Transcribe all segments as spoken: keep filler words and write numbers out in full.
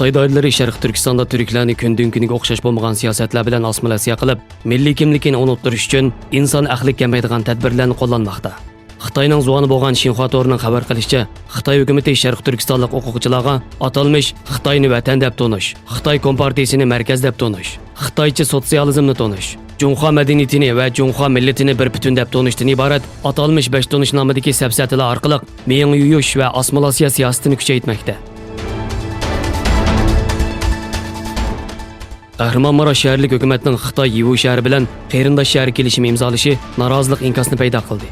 خىتاي دائىرىلىرى شەرقىي تۈركىستاندا تۈركلەرنى كۈندىن-كۈنگە ئوخشاش بولمىغان سىياسەتلەر بىلەن ئاسسىمىلياتسىيە قىلىپ، مىللىي كىملىكىنى ئۇنۇتتۇرۇش ئۈچۈن ئىنسان ئەقلى كەلمەيدىغان تەدبىرلەرنى قوللانماقتا. خىتاينىڭ زۇۋانى بولغان شىنخۇا تورىنىڭ خەۋەر قىلىشىچە، خىتاي ھۆكۈمىتى شەرقىي تۈركىستانلىق ئوقۇغۇچىلارغا ئاتالمىش خىتاينى ۋەتەن دەپ تونۇش، خىتاي كومپارتىيىسىنى مەركەز دەپ تونۇش، خىتايچە سوتسىيالىزمنى تونۇش، جۇڭخۇا مەدەنىيىتىنى ۋە جۇڭخۇا مىللىتىنى بىر پۈتۈن دەپ تونۇشتىن ئىبارەت ئاتالمىش بەش تونۇشنامىدىكى سەپسەتىلەر ئارقىلىق مېڭە يۇيۇش ۋە ئاسسىمىلياتسىيە سىياسىتىنى كۈچەيتمەكتە. قەھرىمانماراش شەھەرلىك ھۆكۈمەتنىڭ خىتاي يىۋۇ شەھىرى بىلەن قېرىنداش شەھەر كېلىشىمى ئىمزالىشى نارازىلىق ئىنكاسىنى پەيدا قىلدى.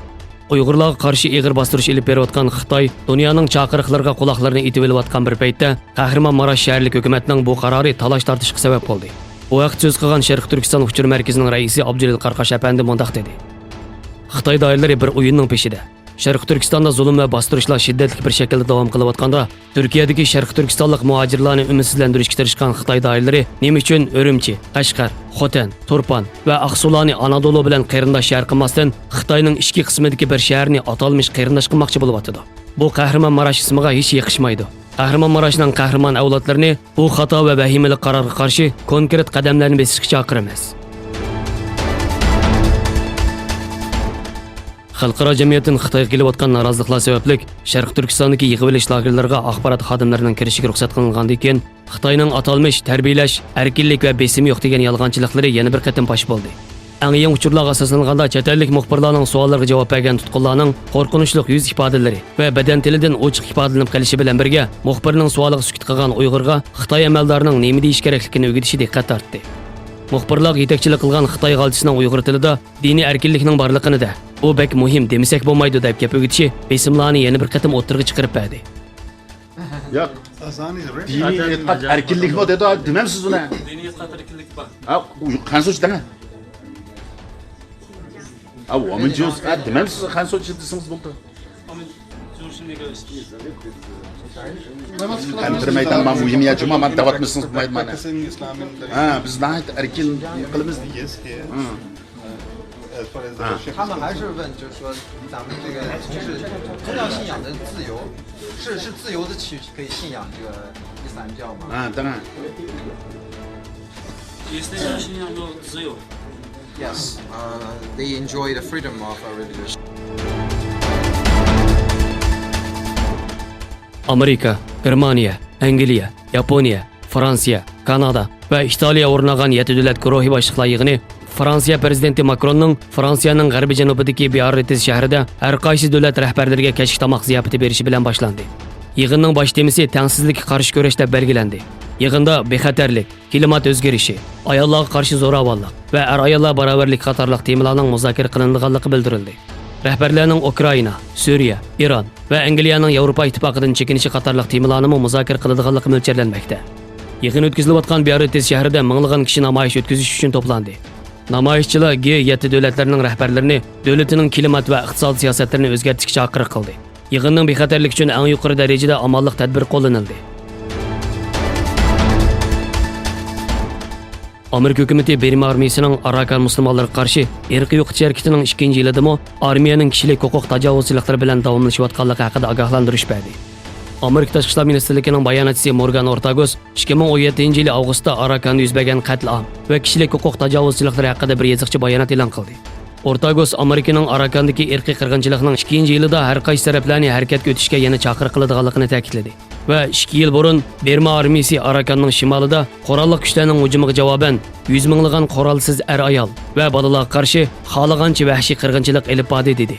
ئۇيغۇرلارغا قارشى ئېغىر باستۇرۇش ئېلىپ بېرىۋاتقان خىتاي دۇنيانىڭ چاقىرىقلىرىغا قۇلاقلىرىنى ئېتىۋېلىۋاتقان بىر پەيتتە، قەھرىمانماراش شەھەرلىك ھۆكۈمەتنىڭ بۇ قارارى تالاش-تارتىشقا سەۋەب بولدى. بۇ ھەقتە سۆز قىلغان شەرقىي تۈركىستان ئۇچۇر مەركىزىنىڭ رەئىسى ئابدۇلىل قارقاش ئەپەندى مۇنداق دېدى: خىتاي دائىرىلىرى بىر ئويۇننىڭ پېشىدە. شەرقىي تۈركىستاندا زۇلۇم ۋە باستۇرۇشلار شىددەتلىك بىر شەكىلدە داۋام قىلىۋاتقاندا، تۈركىيەدىكى شەرقىي تۈركىستانلىق مۇھاجىرلارنى ئۈمىدسىزلەندۈرۈشكە تىرىشقان خىتاي دائىرىلىرى نېمە ئۈچۈن ئۈرۈمچى، قەشقەر، خوتەن، تۇرپان ۋە ئاقسۇلارنى ئانادولۇ بىلەن قېرىنداش شەھەر قىلماستىن، خىتاينىڭ ئىچكى قىسمىدىكى بىر شەھەرنى ئاتالمىش قېرىنداش قىلماقچى بولۇۋاتىدۇ؟ بۇ قەھرىمانماراش ئىسمىغا ھېچ يېقىشمايدۇ. قەھرىمانماراشنىڭ قەھرىمان ئەۋلادلىرىنى بۇ خاتا ۋە ۋەھىمىلىك قارارغا قارشى كونكرېت قەدەملەرنى بېسىشقا چاقىرىمىز. خەلقئارا جەمئىيەتتىن خىتايغا كېلىۋاتقان نارازىلىقلار سەۋەبلىك، شەرقىي تۈركىستاندىكى يىغىۋېلىش لاگېرلىرىغا ئاخبارات خادىملىرىنىڭ كىرىشىگە رۇخسەت قىلىنغاندىن كېيىن، خىتاينىڭ ئاتالمىش تەربىيەلەش، ئەركىنلىك ۋە بېسىمى يوق دېگەن يالغانچىلىقلىرى يەنە بىر قېتىم پاش بولدى. ئەڭ يېڭى ئۇچۇرلارغا ئاساسلانغاندا، چەت ئەللىك مۇخبىرلارنىڭ سوئاللىرىغا جاۋاب بەرگەن تۇتقۇنلارنىڭ قورقۇنچلۇق يۈز ئىپادىلىرى ۋە بەدەن تىلىدىن ئوچۇق ئىپادىلىنىپ قېلىشى بىلەن بىرگە، مۇخبىرنىڭ سوئالىغا سۈكۈت قىلغان ئۇيغۇرغا خىتاي ئەمەلدارىنىڭ نېمە دېيىش كېرەكلىكىنى ئۆگىتىشى دىققەت تارتتى. مۇخبىرلارغا يېتەكچىلىك قىلغان خىتاي غالچىسىنىڭ ئۇيغۇر تىلىدا دىنىي ئەركىنلىكنىڭ بارلىقىنى دە، بۇ بەك مۇھىم، دېمىسەك بولمايدۇ دەپ گەپ ئۆگىتىشى بېسىملارنى يەنە بىر قېتىم ئوتتۇرىغا چىقىرىپ بەردى. ياق، دىنىي ئېتىقاد ئەركىنلىكمۇ دېدى، دېمەمسىز ئۇنى؟ دىنىي ئېتىقاد ئەركىنلىكى بار. ھە، خەنزۇچە دەڭە. ھە، ۋامىنجۇز، ھە، دېمەمسىز، خەنزۇچە دېسىڭىز بولدى. ھەم بىر مەيدان مانا مۇھىم يا جۇما، مانا دەۋاتمىسىڭىز بولمايدۇ مانا. ھە، بىز ناھايىتى ئەركىن قىلىمىز. ھە. 他们还是问，就是说咱们这个就是宗教信仰的自由，是是自由的去可以信仰这个伊斯兰教吗？ ھە، دەڭە. 伊斯兰教信仰有自由。 Yes, uh, they enjoy the freedom of a religious. ئامېرىكا، گېرمانىيە، ئەنگلىيە، ياپونىيە، فرانسىيە، كانادا ۋە ئىتالىيە ئورۇن ئالغان يەتتە دۆلەت گۇرۇھى باشلىقلار يىغىنى فرانسىيە پىرېزىدېنتى ماكروننىڭ فرانسىيەنىڭ غەربىي جەنۇبىدىكى بىئاررىتىس شەھىرىدە ھەر قايسى دۆلەت رەھبەرلىرىگە كەچلىك تاماق زىياپىتى بېرىشى بىلەن باشلاندى. يىغىننىڭ باش تېمىسى تەڭسىزلىككە قارشى كۈرەش دەپ بەلگىلەندى. يىغىندا بىخەتەرلىك، كىلىمات ئۆزگىرىشى، ئاياللارغا قارشى زوراۋانلىق ۋە ئەر-ئاياللار باراۋەرلىكى قاتارلىق تېمىلارنىڭ مۇزاكىرە قىلىنىدىغانلىقى بىلدۈرۈلدى. رەھبەرلەرنىڭ ئۇكرائىنا، سۈرىيە، ئىران ۋە ئەنگلىيەنىڭ ياۋروپا ئىتتىپاقىدىن چېكىنىشى قاتارلىق تېمىلارنىمۇ مۇزاكىرە قىلىدىغانلىقى مۆلچەرلەنمەكتە. يىغىن ئۆتكۈزۈلۈۋاتقان بىئاررىتس شەھىرىدە مىڭلىغان كىشى نامايىش ئۆتكۈزۈش ئۈچۈن توپلاندى. نامايىشچىلار گې يەتتە دۆلەتلىرىنىڭ رەھبەرلىرىنى دۆلىتىنىڭ كىلىمات ۋە ئىقتىسادىي سىياسەتلىرىنى ئۆزگەرتىشكە چاقىرىق قىلدى. يىغىننىڭ بىخەتەرلىكى ئۈچۈن ئەڭ يۇقىرى دەرىجىدە ئامانلىق تەدبىرى قوللىنىلدى. ئامېرىكا ھۆكۈمىتى بىرما ئارمىيىسىنىڭ ئاراكان مۇسۇلمانلىرىغا قارشى ئىرقىي يوقىتىش ھەرىكىتىنىڭ ئىككىنچى يىلىدىمۇ ئارمىيەنىڭ كىشىلىك ھوقۇق تاجاۋۇزچىلىقلىرى بىلەن داۋاملىشىۋاتقانلىقى ھەققىدە ئاگاھلاندۇرۇش بەردى. ئامېرىكا تاشقى ئىشلار مىنىستىرلىكىنىڭ باياناتچىسى مورگان ئورتاگوس ئىككى مىڭ ئون يەتتىنچى يىلى ئاۋغۇستتا ئاراكاندا يۈز بەرگەن قەتلىئام ۋە كىشىلىك ھوقۇق تاجاۋۇزچىلىقلىرى ھەققىدە بىر يېزىقچە بايانات ئېلان قىلدى. ئورتاگوس ئامېرىكىنىڭ ئاراكاندىكى ئىرقىي قىرغىنچىلىقنىڭ ئىككىنچى يىلىدا ھەر قايسى تەرەپلەرنى ھەرىكەتكە ئۆتۈشكە يەنە چاقىرىق قىلىدىغانلىقىنى تەكىتلىدى ۋە ئىككى يىل بۇرۇن بىرما ئارمىيىسى ئاراكاننىڭ شىمالىدا قوراللىق كۈچلەرنىڭ ھۇجۇمىغا جاۋابەن يۈز مىڭلىغان قورالسىز ئەر-ئايال ۋە بالىلارغا قارشى خالىغانچە ۋەھشىي قىرغىنچىلىق ئېلىپ باردى، دېدى.